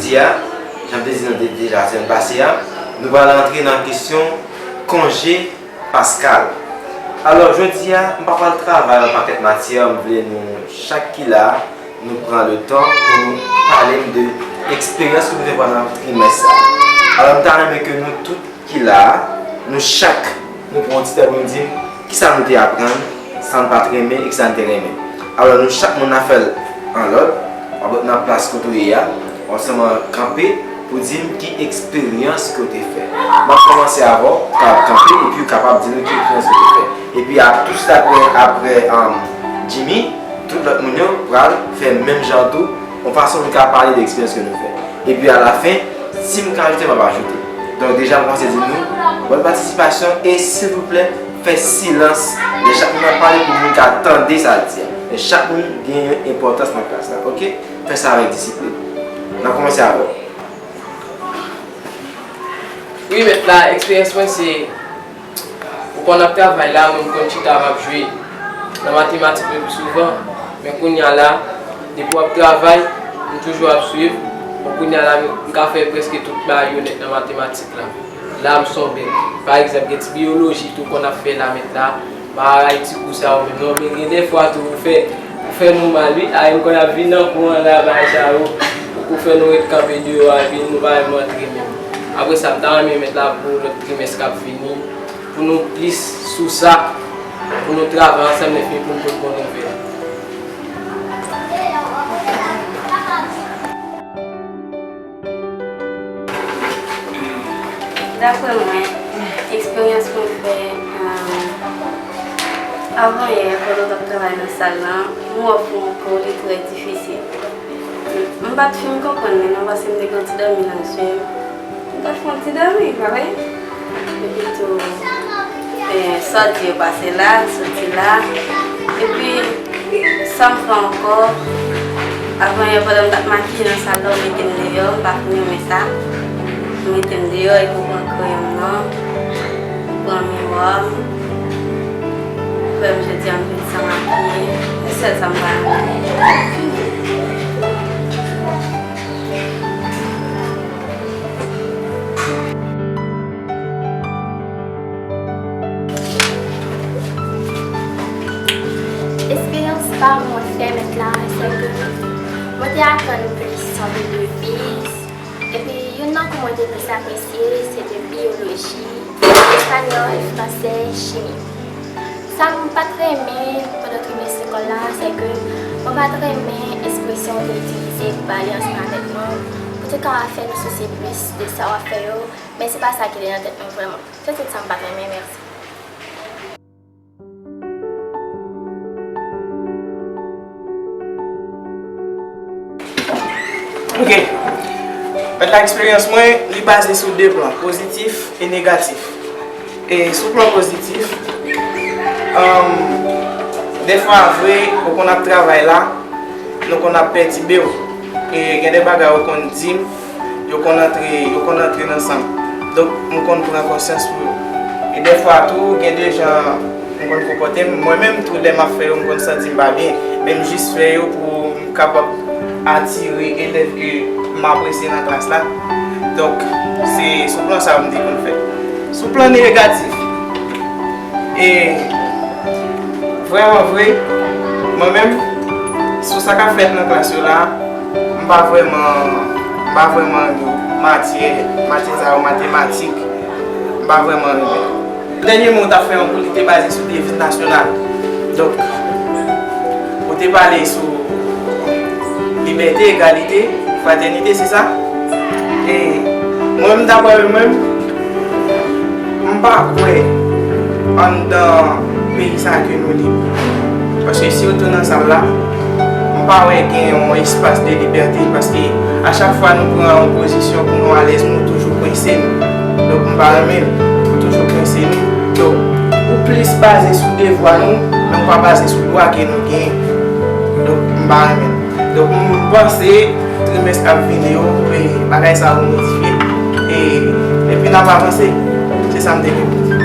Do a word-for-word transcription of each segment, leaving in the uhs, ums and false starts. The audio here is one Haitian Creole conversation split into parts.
Jodi a, jan m te di nou de-, deja semèn pase a, nou pral antre nan kesyon konje paskal. Alò, jodi a, m pa pral travay yon pakèt matyè, m vle nou chak ki la a, nou pran le tan pou nou pale m de eksperyans ke nou fè pandan trimès sa. Alò, m ta renmen ke nou tout ki la a, nou chak, nou pran yon ti tan pou nou di m kisa nou te aprann, sa n pa t renmen e kisa n te renmen. Alò, nou chak moun ap fè l an lòd, w ap ret nan plas kote w ye a, w ap sèlman kanpe pou di m ki eksperyans ke w te fè. M ap kòmanse avè w, w kapab kanpe, epi w kapab di nou ki eksperyans ke w te fè. Epi a, touswit apre, apre, um, Jimmy, tout lòt moun yo pral fè menm jan tou, yon fason nou ka pale de eksperyans ke nou fè. Epi alafen, si m ka ajoute, m ap ajoute. Donk, deja, m kòmanse di nou, bòn patisipasyon e, silvouplè, fè silans lè chak moun ap pale pou moun ka tande sa l di a. Men chak moun gen yon enpòtans nan klas la, oke? Fè sa avèk disiplin. N ap kòmanse avè w. Wi, mèt la, eksperyans mwen se Ou konn ap travay la, mwen m konn chita m ap jwe nan matematik le pli souvan. Men kounye a la, depi w ap travay, m toujou ap swiv. Bon, kounye a la, m ka fè prèske tout bagay yo nèt nan matematik la. La, m se yon bèt. Pa egzanp, gen ti biyoloji tou konn ap fè la, mèt la. M pa rayi ti kou sa yo menm non, men gen de fwa tou, ou fè, ou fè nou mal, wi. Ay, m konn ap vin nan kou an la, bagay sa yo. Ou, ou fè nou ret kanpe deyò a, epi nou pa menm antre menm. Apre sa, m ta renmen mèt la pou lòt trimès k ap vini. Pou nou plis sou sa, pou nou travay ansanm, epi pou n pot bon nouvèl. Daprè mwen, eksperyans mwen fè, eh, avanyè, pandan w t ap travay nan sal lan, m wè fon kò w li trè difisil. M pa t fin konprann li non, paske m te gen yon ti dòmi nan zye m. M t ap fè yon ti dòmi, pa vre? Epi tou, eh, sa w di yo pase la, soti la. Epi, sa m fè ankò, avanyè pandan m t ap makiye nan sal la, ou mete m deyò, m pa fin renmen sa. Ou mete m deyò, epi ou pran kreyon m nan, ou pran miwa m, ou fè m jodi a m vin san makiye. Se sèl sa m pa renmen. Esperyans pa mwen fè mèt la, se ke mwen te aprann plis sou de deviz, epi youn nan kou mwen te plis apresye, se de biyoloji, espanyòl, fransè, chimi. Sa m pa t renmen pandan trimès lekòl la, se ke mwen pa t renmen ekspresyon ou te itilize pou pale ansanm avèk nou, pou te ka fè nou sousye plis de sa w ap fè yo, men se pa sa ki te nan tèt mwen vrèman. Se tout sa m pa t renmen, mèsi. Ok. Mèt la, eksperyans mwen, li baze sou de plan, pozitif e negatif. E sou plan pozitif, um, dèfwa vre, ou konn ap travay la, nou konn ap pètibe w. E gen de bagay ou konn di m, yo konn antre, yo konn antre nan san m. Donk, m konn pran konsyans pou yo. E dèfwa tou, gen de jan m konn konpòte m. Mwen menm tou, lè m ap fè yo, m konn santi m pa byen. Men m jis fè yo pou m kapab atire elèv ke m apresye nan klas la. Donk, se sou plan sa yo m te konn fè. Sou plan negatif, e vrèman vre, mwen menm, sou sa k ap fèt nan klas yo la, m pa vrèman, m pa vrèman renmen matyè, matyè sa yo, matematik, m pa vrèman renmen. Dènye mo w t ap fè an kou, li te baze sou deviz nasyonal. Donk, ou te pale sou libète, egalite, fratènite, se sa? E mwen menm, daprè mwen menm, m pa kwè anndan peyi sa ke nou lib. Paske si w tou nan sal la, m pa wè gen yon espas de libète, paske a chak fwa nou pran yon pozisyon pou nou alèz, nou toujou kwense nou. Donk, m pa renmen l, nou toujou kwense nou. Donk, ou plis baze sou devwa nou, men ou pa baze sou dwa ke nou genyen. Donk, m pa renmen l. Donk, m panse trimès k ap vini yo, e, bagay sa yo modifye, e, epi n ap avanse. Se sa m te gen pou di.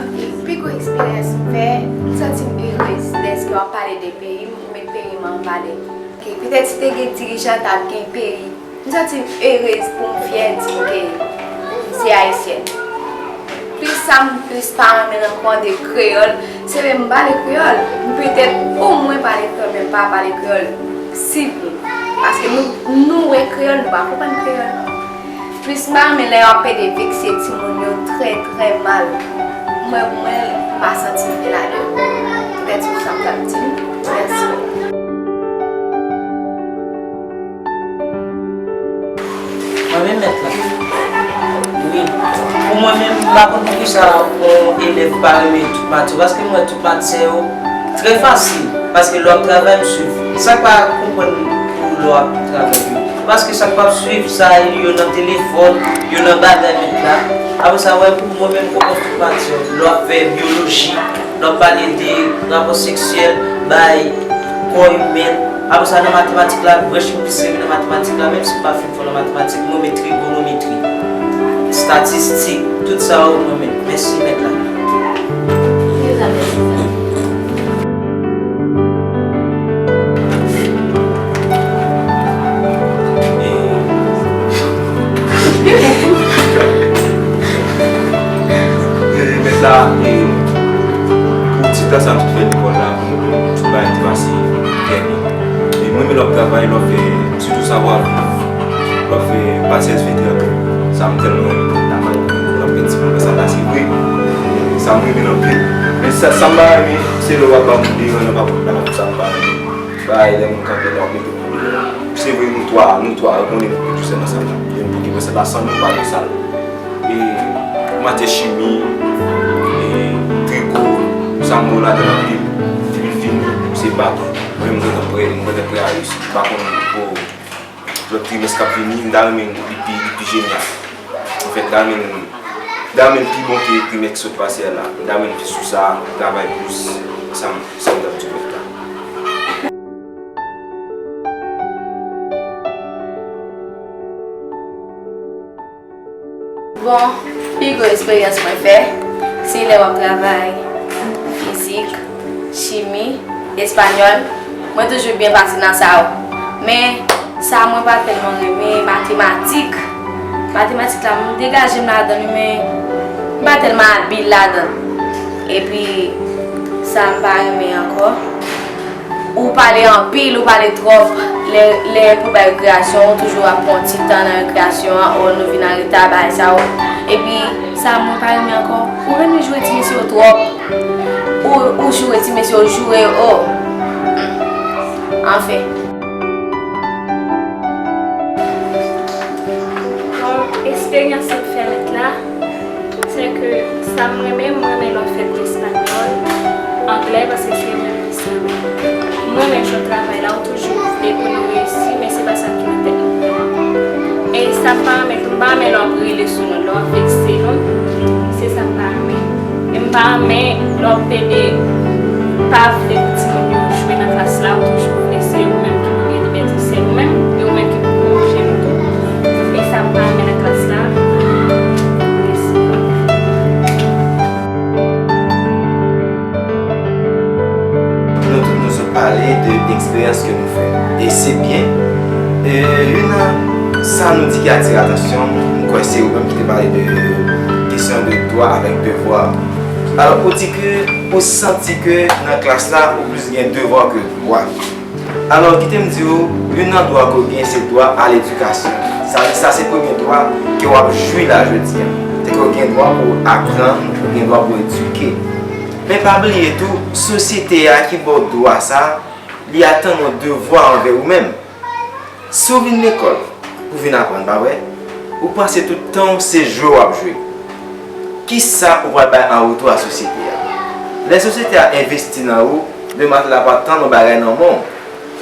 Ok, pi gwo eksperyans m fè, m santi m ere. Si te gen dirijan, t ap gen peyi. M santi m erez pou m fyè di ke m se ayisyèn. Plis sa m plis pa renmen nan kò de kreyòl, se vre m pale kreyòl. M petèt omwen pale kreyòl, men m pa pale kreyòl si byen. Paske nou, nou wè kreyòl, nou pa konprann kreyòl. Plis m pa renmen lè y ap pede vekse timoun yo trè, trè mal. Mwen, mwen, m pa santi m byen ladan l. Petèt se sa m t ap di. Mèsi. Mwen menm mèt la. Wi. Pou mwen menm, m pa konn poukisa yon elèv pa renmen tout mati yo, paske m wè tout mati yo trè fasil, paske lè w ap travay, m swiv. Sa k pa konprann pou lè w ap travay yo? Paske sa k p ap swiv sa, yo nan telefòn, yo nan bagay mèt la. Apre sa, wè, pou mwen menm, m konprann tout mati yo. Lè w ap fè byoloji, lè w ap pale de rapò seksyèl, bay kò imèn. Apre sa, nan matematik la, branch m plis renmen nan matematik la, menm si m pa fin fò nan matematik, mwen renmen trigonometri, estatistik, tout sa yo mwen renmen. Mèsi, mèt la. E, mèt la, e, pou ti tan sa m t fè lekòl la, pou m, tout bagay te pase trè byen. E mwen menm lè w ap travay, lè w ap fè, sitou savwa viv, lè w ap fè pasèz vide an tou. Sa m tèlman renmen travay pou lè w ap fè ti moman sa pase vre. Sa m renmen l anpil. Men sa, sa m pa renmen, se lè w ap ba moun deran nan pa pòt la, sa m pa renmen. Bay lè moun kanpe la, w ap mete moun deyò. Se vre, nou twa, nou twa, yo konnen nou pwodui sèl ansanm. Men pou ki pwosè la, san nou pa gen sal. E matyè chimi, e triko, sa m wè ladan l anpil. Depi l fini, se bak. Mwen, m gentan prè, m gentan prè a reyisi. M pa konn pou lòt trimès k ap vini, m ta renmen li pi, li pi jenyal. Anfèt, m ta renmen, m ta renmen l pi bon ke trimès ki sot pase a la. M ta renmen l pi sou sa, travay plis, sa m, sa m t ap di mèt la. Bon, pi gwo esperyans mwen fè, se lè w ap travay fizik, chimi, espanyòl. Mwen toujou byen pase nan sa yo. Men, sa mwen pa tèlman renmen, matematik. Matematik la, m degaje m ladan li, men m pa tèlman abil ladan l. Epi, sa m pa renmen ankò. Ou pale anpil, ou pale twòp. Lè, lè pou bay rekreyasyon, ou toujou ap pran ti tan nan rekreyasyon an, o nou vin an reta, bagay sa yo. Epi, sa mwen pa renmen ankò, ou renmen joure ti mesye yo twòp. Ou, ou joure ti mesye yo, joure yo, o. Anfen. Bon, esperyans m fè mèt la, se ke sa m renmen, m renmen lè w fè kou espanyòl, anglè, paske se mwen plis renmen. M renmen jan w travay la, w toujou vle pou nou reyisi, men se pa sa ki nan tèt nou. E sa m pa renmen tou, m pa renmen lè w ap rele sou nou, lè w ap vekse nou. Se sa m pa renmen. E m pa renmen lè w ap pede pa vle pou timoun yo jwe nan klas la, ou toujou vle se ou menm ki pou gen libète, se ou menm, e ou menm ki pou korije nou tou. E sa m pa renmen nan klas la. Mèsi. Nou tout nou sot pale de eksperyans ke nou fè. E se byen. E, youn nan sa nou di ki atire atansyon m, m kwè se ou menm ki te pale de kesyon de dwa avèk devwa. Alò, ou di ke ou santi ke nan klas la, ou plis gen devwa ke dwa. Alò, kite m di w, youn nan dwa ke w gen, se dwa a ledikasyon. Sa, sa se premye dwa ke w ap jwi la jodi a. Se ke w gen dwa pou w aprann, ou gen dwa pou w edike. Men pa bliye tou, sosyete a ki ba w dwa sa, li atann yon devwa anvè ou menm. Si w vin lekòl pou vin aprann, pa vre? Ou panse tout tan w se jwe w ap jwe. Kisa ou pral bay an retou a sosyete a? Lè sosyete a envesti nan ou, demen l ap atann yon bagay nan men w.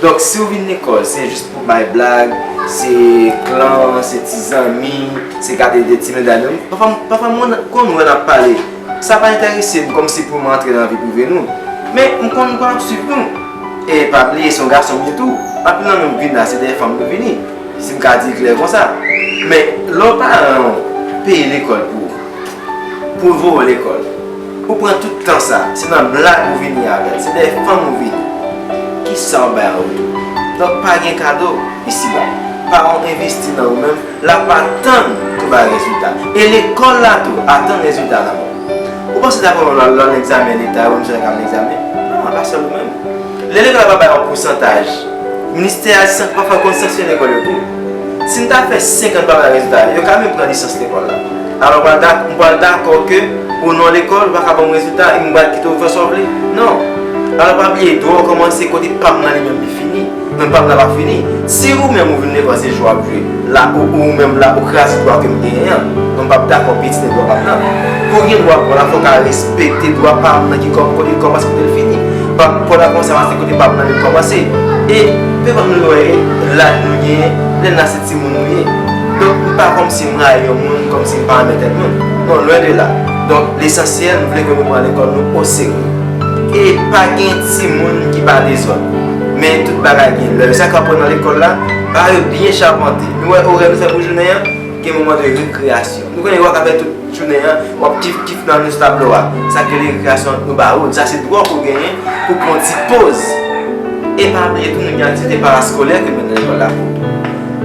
Donk, si w vin lekòl, se jis pou bay blag, se klan, se ti zanmi, se gade de ti medam yo. Pafwa, pafwa mwen konn wè n ap pale. Sa pa enterese m, kòmsi pou m antre nan vi prive nou. Men, m konn, m konn ap swiv nou. E pa bliye, se yon gason m ye tou. Anpil nan nou k vin la, se dèyè fanm nou vini. Si m ka di l klè konsa. Men, lè w paran w peye lekòl pou ou, pou l voye w lekòl, ou pran tout tan sa, se nan blag ou vini avè l, se dèyè fanm ou vini. Kisa w bay an retou? Donk, pa gen kado isiba. Paran w envesti nan ou menm, l ap atann pou bay rezilta. E lekòl la tou atann rezilta nan men w. Ou panse ta pran lòt lòt egzamen leta yo, menm si w ka egzamen? Non, pa sèl ou menm. Lè lekòl la pa bay yon pousantaj, ministè a san-, pafwa konn sanksyone lekòl yo tou. Si n ta fè senk an n pa bay rezilta, yo ka menm pran lisans lekòl la. Alò, m pral dak-, m pral dakò ke o non lekòl, ou pa ka ban m rezilta, e m pral kite w fè sa w vle? Non. Alò, pa bliye, dwa w kòmanse kote pa m nan li menm li fini. Men pa m nan pa fini. Si ou menm ou vin lekòl se jwe w ap jwe, la ou, ou menm la ou kraze dwa ke m genyen an. Mwen m p ap dakò pyetine dwa pa m nan. Pou gen dwa pa w la, fò w ka respekte dwa pa m nan ki kò-, kote l kòmanse, kote l fini. Pa m, fò w ta kòmanse a pati kote pa m nan li kòmanse. E, peyi nou wè, laj nou genyen, lè n la se timoun nou ye. Donk, m pa kòmsi m rayi yon moun, kòmsi m pa renmen tèl moun. Non, lwen de la. Donk, lesansyèl, m vle ke nou pran lekòl nou oserye. E pa gen timoun ki pa dezòd. Men tout bagay gen lè. Sa k ap pran nan lekòl la, bagay yo byen chapante. Nou wè orè nou fè pou jounen an, gen moman de rekreyasyon. Nou konnen yo pa ka fè tout jounen an, w ap kif kif nan lous tablo a. Sa k rele rekreyasyon nou ba ou. Sa se dwa w genyen pou pran ti poz. E pa bliye tou, nou gen aktivite paraskolè ke nou mete nan lekòl la pou.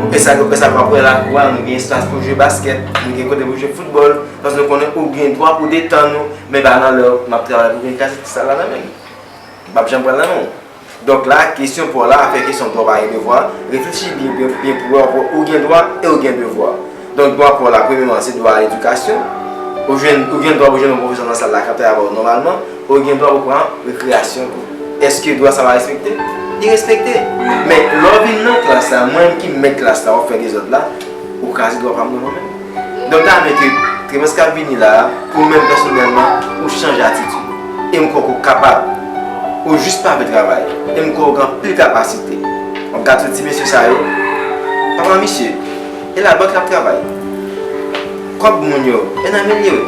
E sa, e sa, w ap wè lakou a, nou gen espas pou jwe baskèt, nou gen kote pou jwe foutbòl, paske nou konnen ou gen dwa pou detann ou, men pa nan lè m ap travay pou gen kase ti sal la nan men m. M p ap janm pran l nan men w. Donk la, kesyon pa w la, afè kesyon dwa pa gen devwa, reflechi byen, byen, byen pou wè ou gen dwa e ou gen devwa. Donk, dwa pa w la, premyèman, se dwa a ledikasyon. Ou jwenn, ou gen dwa pou jwenn yon pwofesè nan sal la k ap travay avè w nòmalman. Ou gen dwa pou pran rekreyasyon tou. Èske dwa sa va respekte? Li respekte. Men, lè w vin nan klas la, mwen menm ki mèt klas la, w ap fè dezòd la, ou kraze dwa pa m nan mwen menm. Donk, m ta renmen ke trimès k ap vini la a, ou menm pèsonèlman, ou chanje atitid ou. E m kwè ke w kapab. Ou jis pa vle travay. E m kwè w gen anpil kapasite. W ap gade sou ti mesye sa yo. Papa misye, e labank l ap travay. Kòb moun yo, e nan milye yo.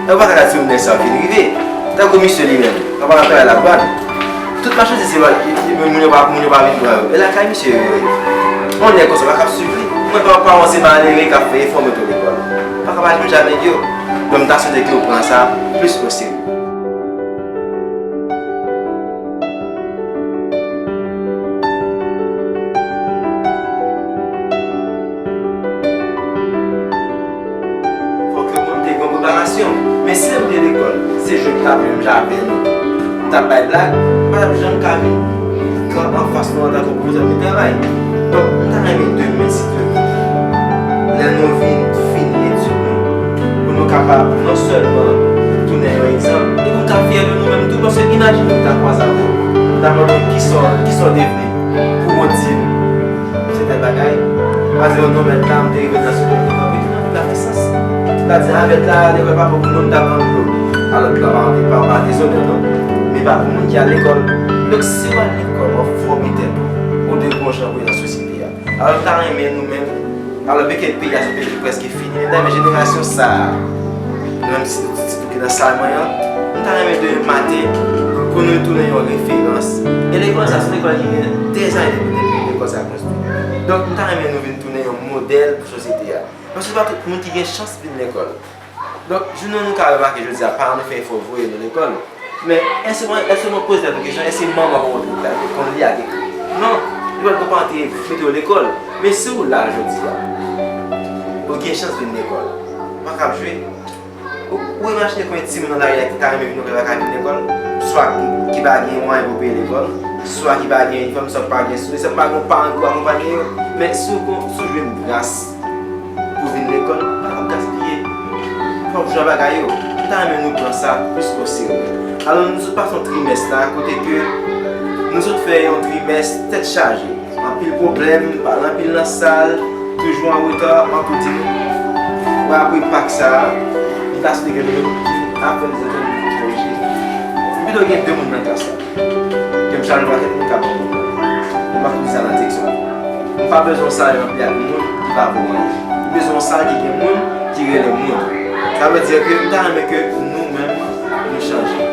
E w pa ka gade si yon nèg sa vin rive. Tankou misye li menm, papa l ap travay ladwàn. Tout machandiz yo, moun yo pa, moun yo pa vin pran yo. E lakay misye yo ye. On nèg konsa pa kab swiv li. Mwen pa, pa yon se malere k ap fè efò mete w lekòl. Pa kab al jwenn avèg yo. Donk, m ta swete ke w pran sa plis oserye. Fòk yo monte gen preparasyon. Men si m te lekòl, se jwe m t ap jwe m jan avè nou. M t ap bay blag, m pa t ap janm ka vin anfas nou antanke pwofesè pou travay. Donk, m ta renmen demen, si Dye vle, lè nou vin fini etid nou, pou nou kapab non sèlman tounen yon egzanp, e pou n ka fyè de nou menm tou, paske imajine w ta kwaze avè w, m ta mande w kisa, kisa w devni pou w di m se tèl bagay. Pa di, "Oh non, mèt la, m te rive nan sou konpetans, nan lasesans." M ta di, "Ah, mèt la, lekòl pa bon pou mwen, m ta pran dlo." Alò, dlo pa, pa, pa dezonè, non. Men pa pou moun ki al lekòl. Donk, si w al lekòl, w ap fòme tèt ou, ou dwe gon jan pou nan sosyete a. Alò, m ta renmen nou menm, alò, byen ke peyi a se peyi ki prèske fini, men m ta renmen jenerasyon sa a, menm si, sitou ki nan sa mwen an, m ta renmen demen maten pou nou tounen yon referans. E lekòl sa, se yon lekòl ki gen dèzane depi, depi lekòl sa konstwi. Donk, m ta renmen nou vin tounen yon modèl pou sosyete a. Paske se pa tout moun ki gen chans vin lekòl. Donk, jounen nou ka remake jodi a, paran nou fè efò voye nou lekòl. Men, èske mwen, èske mwen poze tèt mwen kesyon, èske manman w konn li ak ekri? Non, li pa t konn pa antre mete w lekòl. Men si w la jodi a, ou gen chans vin lekòl, ou pa kab jwe. Ou, ou imajine konbyen timoun nan lari a ki ta renmen vin lekòl, pa ka vin lekòl, swa ki, ki pa gen mwayen pou peye lekòl, swa ki pa gen inifòm, swa ki pa gen soulye, swa ki pa gen yon paran ki pou akonpaye yo. Men si w kon, si w jwenn gras pou vin lekòl, pa t ap gaspiye. Fòk jan bagay yo. M ta renmen nou pran sa plis oserye. Alò, nou sot pase yon trimès la, kote ke nou sot fè yon trimès tèt chaje. Anpil pwoblèm, pale anpil nan sal, toujou an reta, an kote. Wè, apre Pak sa a, m ta swete ke nou menm ki ap fè lezòt yo, nou korije. M pito gen de moun nan klas la. Ke m chaje yon pakèt moun k ap ban m pwoblèm. M ap di sa nan direksyon. M pa bezwen yon sal ranpli ak moun ki pa vo anyen. M bezwen yon sal ki gen moun ki rele moun. Sa vle di ke m ta renmen ke nou menm, nou chanje.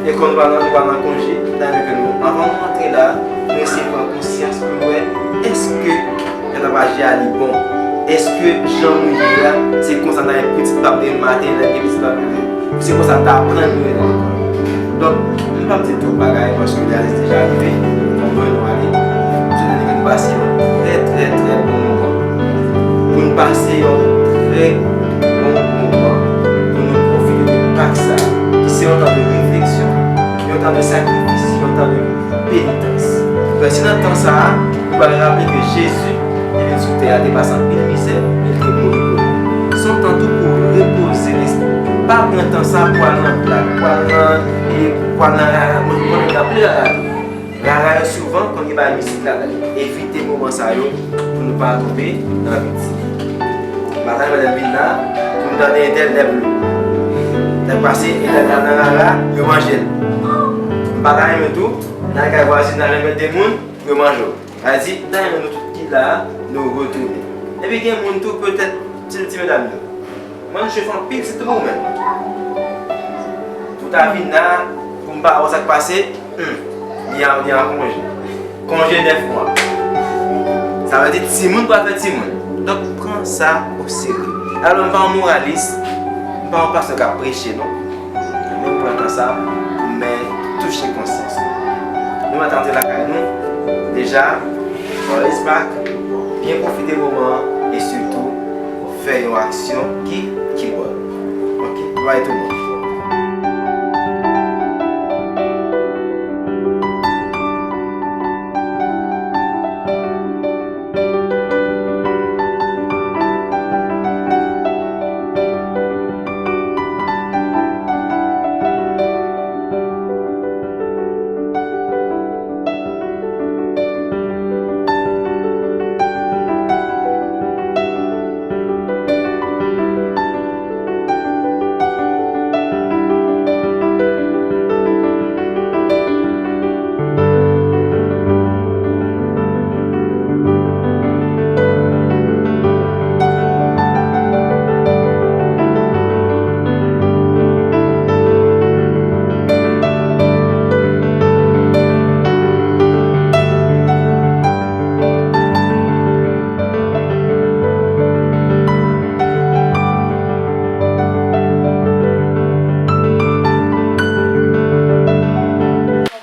E kòm nou pral nan, nou pral nan konje, m ta renmen ke nou, anvan nou antre la, nou eseye pran konsyans pou nou wè, èske jan n ap aji a li bon? Èske jan nou ye a, se konsa n ta gen pitit pa m te ye maten, lè m gen pitit pa m te ye? Se konsa n ta aprann nou ye nan lekòl. Donk, m p ap di twòp bagay, paske lè a deja rive, fò m voye nou ale. M swete ke nou Pase yon trè, trè, trè bon moman. Pou n pase yon trè bon moman. Pou nou pwofite de Pak sa a, ki se yon tan de refleksyon, yon tan de sakrifis, yon tan de penitans. Paske nan tan sa a, nou pral raple ke Jezi te vin sou tè a, te pase anpil mizè, e l te mouri pou nou. Se yon tan tou pou repoze lespri. Pa pran tan sa pou al nan blag, pou al nan, e, pou al nan rara, mwen, mwen, nan pil rara. Rara yo souvan konn gen bagay mistik ladan yo. Evite moman sa yo pou nou pa tonbe nan viktim. M pa ta renmen lè m vin la, pou m tande entèl lèv lou. Lè m pase, entèl la nan rara, yo manje l. M pa ta renmen tou, nan kay vwazin nan renmen de moun, yo manje w. Sa vle di, m ta renmen nou tout ki la a, nou retounen. Epi gen moun tou, petèt, ti, ti medam yo. Mwen, m swiv anpil, sitou pou ou menm. Pou ta vin la, pou m pa wè sa k pase, hmm, li an, li an konje. Konje nèf mwa. Sa vle di timoun pral fè timoun. Donk, pran sa o serye. Alò, m pa yon moralis, m pa yon pastè k ap preche, non. Men m pran tan sa pou mwen touche konsyans nou. Nou mèt antre lakay nou, deja, Maurice Pac, byen pwofite moman an e sitou fè yon aksyon ki, ki bòn. Ok, bye tout moun.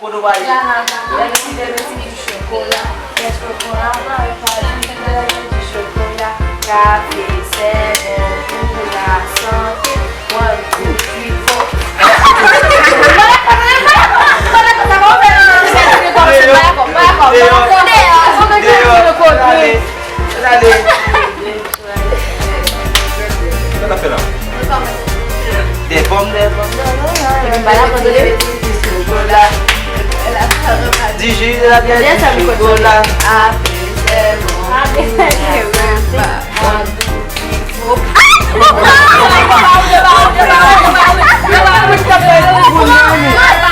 Kote w prale? Lana, lè yo ti leve ti chokola. Kèso pran avan e pa di lè yo di chokola. Kafe, sèvo, pou la sante. One, two, three, four. Deyò, deyò, deyò, ale, ale. Sa n ap fè la? Dèpòm, dèpòm, dèpòm. Di ji de la byè, di chokola.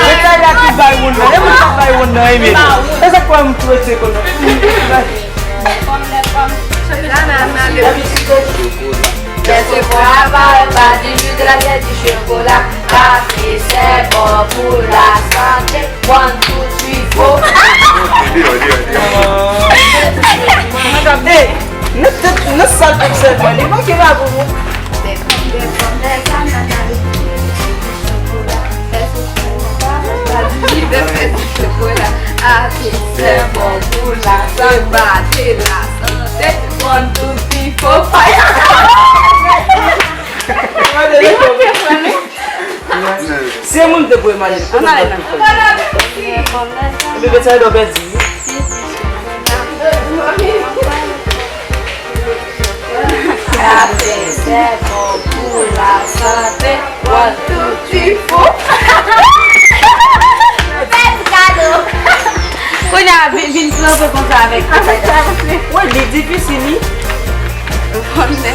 Mwen sa la ki bay moun nan. E mwen sa bay moun nan, e men. E sa kwa m prese konnen. Lè se pran avan repa, di ji, de la byè, di chokola. Kafe, sèvo pou la sante. One, two, three, four. Deyò, deyò, deyò. Ey, nan tèt, nan sal tèt sèvo, li manke pa pou mwen. Dèpòm, dèpòm, dèzanana, di chokola. Kèso pran avan repa, di ji, de la byè, di chokola. Kafe, sèvo pou la sante. One, two, three, four, five. Se moun te pou Emmanuel. Ann ale nan. Epi, bèt sa yo pèdi. Kafe, sèvo pou la sante. One, two, three, four. Fè ti kado. Kounye a, vin, vin kanpe konsa avèk. Wè, li difisil, wi. Pòm dè.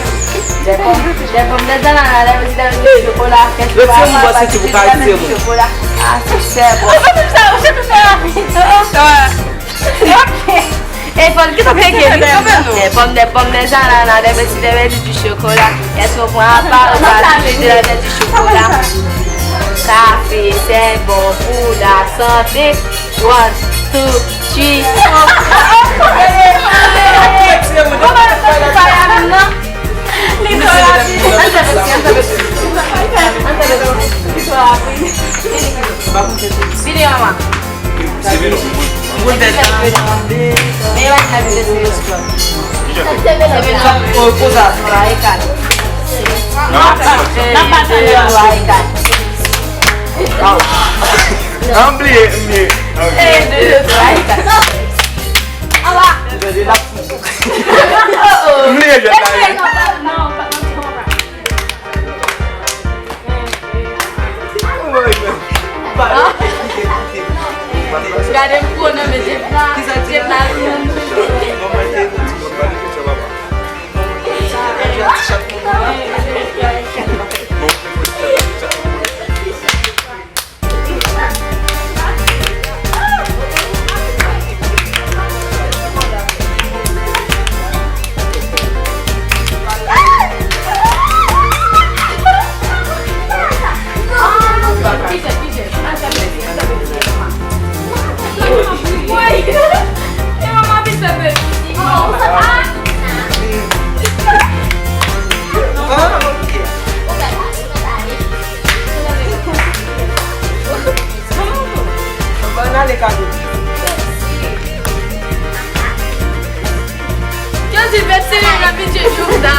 Dè pòm, dè pòm, dè zanana, dè mezi, dè mezi, chokola. Kèso pran avan repa, di ji, de la byè, di chokola. Ah, se sèvo. Ou fè tout sa, ou fè tout sa rapid. Ok. E fò n kite peke, wi. Dè pòm, dè pòm, dè zanana, dè mezi, dè mezi, di chokola. Kèso pran avan repa, di ji, de la byè, di chokola. Kafe, sèvo pou la sante. One, two, three, four. Li twò rapid. Li twò rapid. Vini, manman. Pou tèt la. N ap pase nan An bliye, m bliye. M bliye jwèt la. Gade m pwononse Jefna. Jefna. Yo di Pepsi menm la pidje Jovda.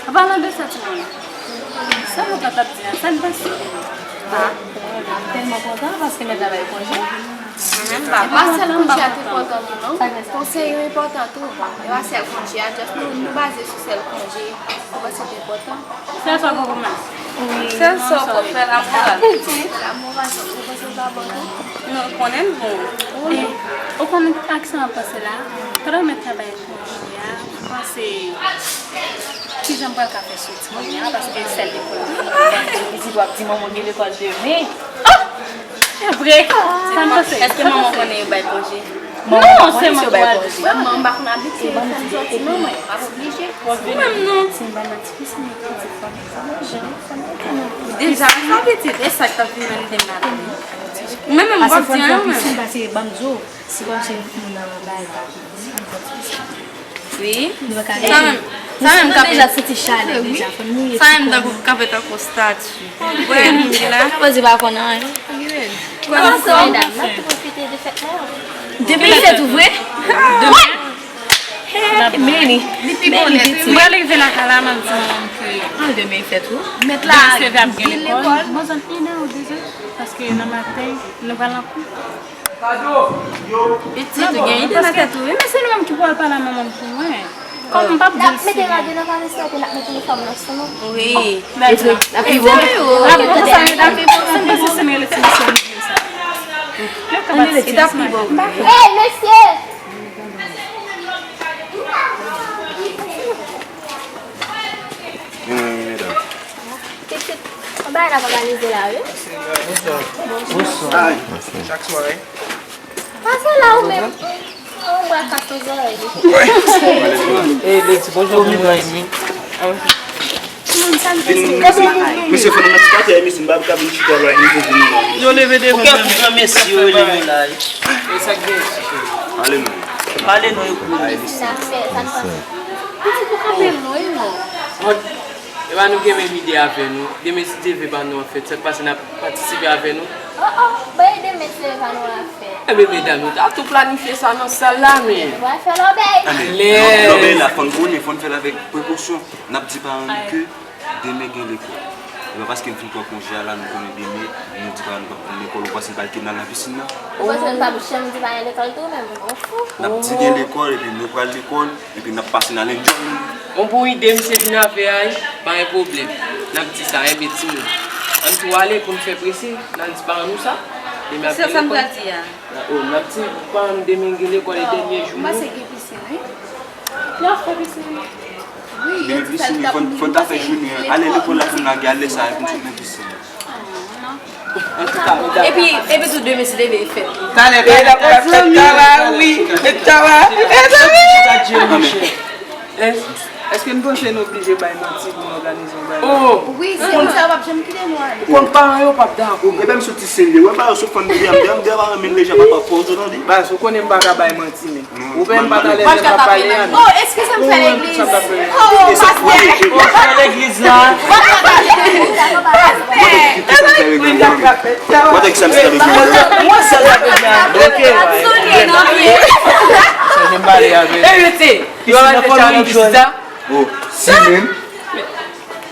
An palan de sa, ti manman, sa nou t ap di a, sa n panse? Ah, m tèlman kontan paske mèt la bay konje. Mwen menm m pa kontan. Sèlman konje a te enpòtan tou, non? Konje yo enpòtan tou. E pa sèl konje a, just nou, nou baze sou sèl konje. Ou panse te enpòtan? Sèl sa w poko mèt. Sèl sa w poko fè, lamoral. Lamoral, ou panse l pa bon tou? Non, m konnen l bon. Ou konnen ak sa m ap panse la? Pandan mèt la bay konje a, m panse kijan m pral ka fè soti kounye a, paske sèl lekòl la. Pitit w ap di manman w gen lekòl demen. Se vre. Sa m panse. Èske manman w konnen yo bay konje? Non, se manman w al di. Manman m pa konn abitye fè m soti, manman, m ap oblije. Ou menm non. Deja, sa pitit, e sa k t ap vin nan lide m la. Mwen menm, m p ap di anyen, mwen. Pase ban m di w, si kòmsi moun nan bay pa pou di, m p ap di sa. Wi. Sa menm, sa menm k ap deja santi chalè deja, fò n mouye ti kò nou. Sa menm tankou, kanpe tankou stati. Ou wè moun ki la? Ou pa di pa konn anyen. Kòman sa? Medam, n ap pwofite de fèt la. Demen fèt ou vre? Demen? Meni. Li pi bon lè. M pral rive lakay la, m ap di manman m ke demen fèt ou. Mèt la gen lekòl. Bon, zòn inè ou dezè, paske nan maten, nou pral nan kou. Pitit, ou gen ide nan tèt ou, wi, men se nou menm ki pou al pale a manman m pou mwen. Kòm m p ap di l si. N ap mete radyo nan valiz la, epi n ap mete inifòm nan sou nou. Wi. N ap pi bon. N ap pi bon. Sa m panse se m rele ti mesye sa. Yo ka pati. Li t ap pi bon. Ey, mesye! Pitit, yon bagay n ap analize la, wi. Bonswa. Chak swa, wi. Pase la ou menm. Ou bral kase zòrèy li. Ey, Lady, bonjou, bonjou. Mesye, fè nou mèt pati a, mesye, m pa ka vin chita la, nou vin vini la. Yo leve devan. Ou kè pou gran mesye yo rele nou la. E sa k gen? Pale non. Pale non, yo pou. Pitit, ou kanpe lwen, non. E pa nou gen menm ide avè nou. Demen, si Dye vle, pa nou an fèt. Sa k pase, n ap patisipe avè nou. Oh, oh, bay demen, si Dye vle, pa nou an fèt. Enben, medam, nou ta tou planifye sa nan sal la, men. Ou pral fè lòbèy. Lè lòbèy la, fò n konnen, fò n fè l avèk prekosyon. N ap di paran nou ke demen gen lekòl. E pa paske n fin pran konje a la, nou konnen demen, nou di paran nou p ap vin lekòl, ou panse n pral kite n al nan pisin nan? Ou panse n p ap janm di pa gen lekòl tou, menm, ou fou? N ap di gen lekòl, epi nou pral lekòl. Epi n ap pase n al enjoy nou. Bon, bon ide misye vin avè a, wi, pa gen pwoblèm. N ap di sa, enben timoun, ann tou ale pou n fè prese, n al di paran nou sa. Demen ap gen lekòl. Se sa m pral di a. Oh, n ap di paran nou demen gen lekòl e dènye jou nou. M panse gen pisin, wi. N ap fè pisin, wi. Demen pisin, wi, fò n, fò n ta fè jounen an. Ale lekòl la pou n lage, al lè sa a, epi n sot nan pisin. Epi, epi tou demen si Dye vle e fèt. Talè, talè, talè, talè, wi. E talè, e talè. Èske n panse n oblije bay manti pou n òganize yon bagay? Oh! Wi, si se konsa, yo p ap janm kite nou ale. Ou konn paran yo p ap dakò. Ebyen, m soti serye. Wè, ba yo sou fann de dèyè m, dèyè m, dèyè m pa renmen leje, papa, fò w tande. Ba, si w konnen m pa ka bay manti, men. Ou menm pa t alèz lè m ap pale a, non. Oh, eskize m, frè legliz. Oh, pastè. Oh, frè legliz la. Pastè. Mwen te ki sa m se legliz la. Mwen se sa legliz la. Ok. Sa jen pale avè. Evite. Yo antre chak legliz la. Oh, si menm.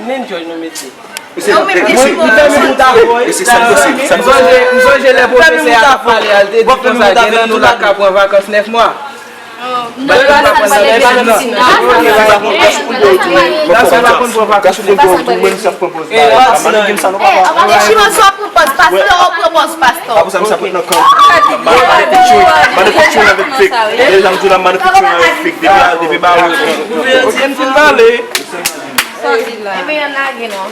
Men Jòj nou mete. Mesye, non, men mesye, mesye, mesye, sa m panse, sa m panse. M sonje, m sonje lè pwofesè a t ap pale a, l te di konsa, gen nan nou la k ka pran vakans nèf mwa. Bat nou pa pran nan vakans, non. Gason pa konn pran vakans. Gason pa konn pran vakans. Anba de chiman sou ap pran pòz pastè, w ap pran pòz pastè. Apre sa, m sa pran nan kan. Mande pitchoun, mande pitchoun avèk fake. Deja m di la, mande pitchoun avèk fake. Depi, depi ba ou. Ok, m fin pale. Sa w di la? Ebyen, y an lage non.